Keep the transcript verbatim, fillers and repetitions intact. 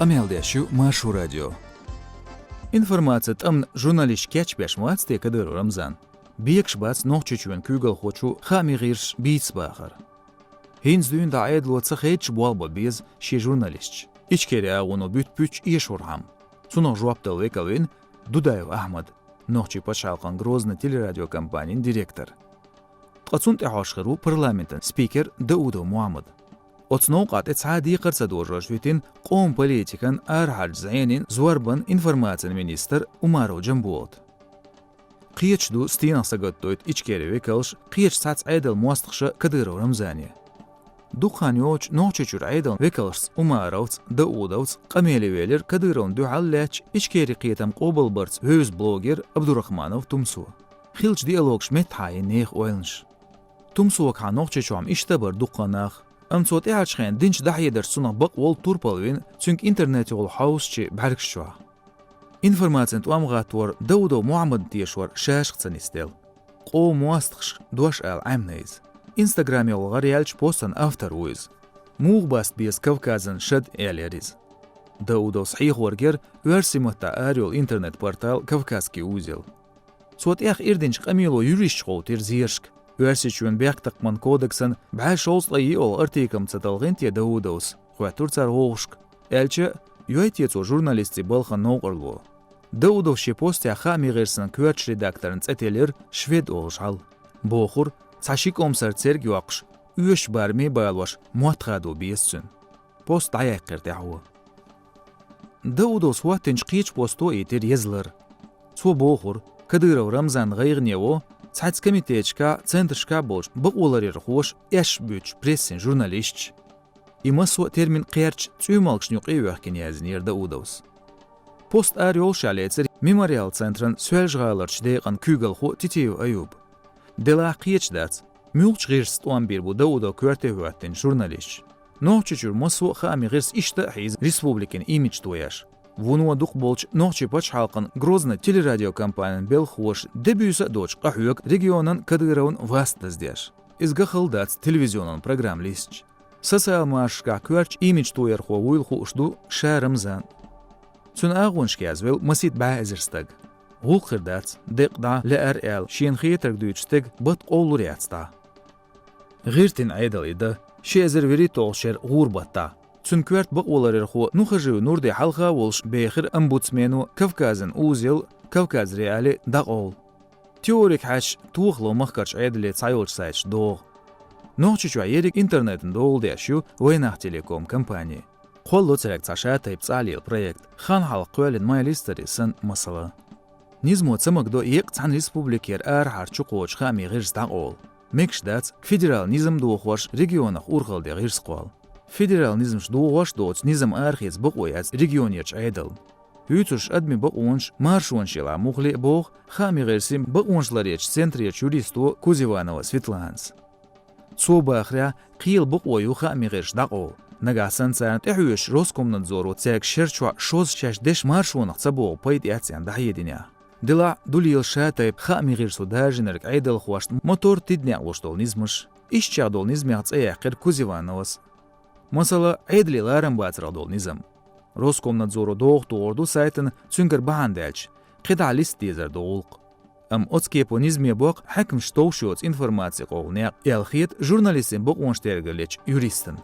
Къамел деш ю Маршо радио. Информаци тӀамна журналисташ кечбеш ма вац те Кадыров Рамзан? Бекаш бац Нохчийчоьнан куьйгалхочо хаамийн гӀирсаш бийца бахар. ХӀинца дуьйна дӀа Ӏедало ца хедаш болх бан беза шен журналисташ, Ичкери агӀоно буьтта-буьтта эшорхьама. Цунах жоп дала векал вина Дудаев Ахьмад, Нохчийн пачхьалкхан Грозный телерадиокомпанин директор. Ткъа цунна тӀехьош хир ву парламентан спикер Даудов Мухьаммад. Оцу новкъа тӀе цхьа а декхар ца дожош витина къоман политикан арахьарчу зӀенин зорбанан информацин министр Умаров Джамболат. Кхеташ ду, стенах сагатдойту Ичкери векалш, кхеташ цхьацца Ӏедалан мостагӀаша Кадыров Рамзане. Дукха хан йоццуш Нохчийчуьра Ӏедалан векалшца Умаровца, Даудовца къамеле велира Кадыровна дуьхьал лаьтташ Ичкери кхетам къобалбарца вевза блогер Абдурахманов Тумсо. Хиллачу диалогаш меттахъяьлла нехан ойланаш. Тумсогахьа Нохчийчохь-м иштта а бара дукха нах, амма цо тӀаьхьарчу хенахь динчу дӀахьедаршца цунах бакъволу турпал вина, цуьнга интернетехула хьовсучу бӀаьргаш чохь. Информацин тӀом гӀаттор Даудов Мухьаммадна тешор шашах ца нисделла. Къоман мостагӀашка дош ала Ӏемина иза. Инстаграмехула гӀараяьллачу постан автор ву иза. Муха баста беза Кавказан шад, аьлла яра иза. Даудовс хьехорг яра оьрсийн маттахь арайолу интернет-портал «Кавказский узел». Цо тӀех ирдинчу къамело юристаш гӀовттира зерашка. Оьрсийчоьнан бехктакхаман кодексан бӀе шовзткъе йолу артикль ца талхийна те Даудовс, хоьттура цара вовшашка. Аьлча а, йой те цо журналистийн балхан новкъарло? Даудовс шен постехь хаамийн гӀирсан коьртачу редакторан цӀе теллира швед олуш хьал. Бохура, цхьа ши кӀомсара церг йоккхуш, оьшучу бараме а балош, мотт хадо беза цуьнан. Пост дӀаяьккхира тӀаьхьо. Даудовс хӀоттийначу кхечу посто йитира еза лар. Цо бохура, Кадыров Рамзан гӀайгӀане во цхьацца комитеташкахь, центрашкахь болчу бакъоларъярхоша эшна буьттучу прессин журналисташ. И массо а термин кхерча, цӀоьмалгашна юкъа йоьхкина яздинера Даудовс. Пост арайолушшехь лецира «Мемориал» центран Соьлжа-ГӀаларчу декъан куьйгалхо Титиев Аюб. Делахь кхеташ дац, муьлхачу гӀирсаца тӀом бийр бу Даудов коьрте хӀоьттинчу журналисташа. Нохчийчуьра массо а хаамийн гӀирс иштта а хьийза республикин имидж тоеш. Вуно дукхахболчу нохчийн пачхьалкхан Грозный телерадиокомпанин белхахоша де-буьйса а доцуш къахьоьгу регионан Кадыровн васт даздеш. Иза ган хала дац телевизионан программа листча. Социал машанашкахь коьртачу имидж тоярхо вуйла хууш ду ша Рамзан. Цуьнан агӀонашка язвелла масийтта бӀе эзар стаг. ГӀуллакх хир дац, декъа дӀа, лаьара аьлла, шена хетарг дуьйцу стеган бат къовлур яц дӀа. ГӀиртина Ӏедал и дан, ши эзар вуьрхӀитталгӀачу шеран гӀуран баттахь. Цуьнан коьрта бакъоларъярхо Нухажиев Нурди хьалха а волуш бехира омбудсмено, Кавказан узел, Кавказ.Реалии дӀакъовла. Теорика хьаьжча, тохало махкарчу Ӏедале цхьайолчу сайташа догӀу. Нохчийчохь ерриг интернетан дола деш ю «Вайнах Телеком» компани. Кхоллало цаьрга цхьа шатайпа цӀахь лела проект, хан хьалха кхоьллина MyHistory санна масала. Низамо ца магадо еккъа цхьана республикера арахьара чукхочу хаамийн гӀирс дӀакъовла. Мегаш дац федерал низам дохош регионах урхалла де гӀирс кхолла. Федерал низамаш дохош а доцу низам арахеца бакъо яц регионерчу Ӏедална. Вуьйцурш адамийн бакъонаш, маршонаш ялахь муххале а боху хаамийн гӀирсийн бакъонаш ларъечу центрерчу юристо Кузеванова Светланас. Цо бахарехь, кхелан бакъо ю хаамийн гӀирсаш дӀакъовла, нагахь санна царна тӀехьоьжучу Роскомнадзоро цаьрга шер чохь шозза шаьш деш маршонах ца богӀу пайда эцна дӀахьединехь. Делахь ду лела шатайпа хаамийн гӀирсо даржийнарг Ӏедалхошна мотор тидам некъ луш долу низамаш. Ишттачех долу низамех цӀе яьккхира Кузевановас. Масала, Ӏедале ларам бацарх долу низам. Роскомнадзоро догӀа тухур ду сайтана, цуьнгара бахьана даьлча, кхидӀа листа дезар ду гӀуллакх. Амма оцу кепо низаме боккху хьаькамашца товш йоцу информаци къовлу некъ, аьлла хета журналистийн бакъонаш тергал ечу юристана.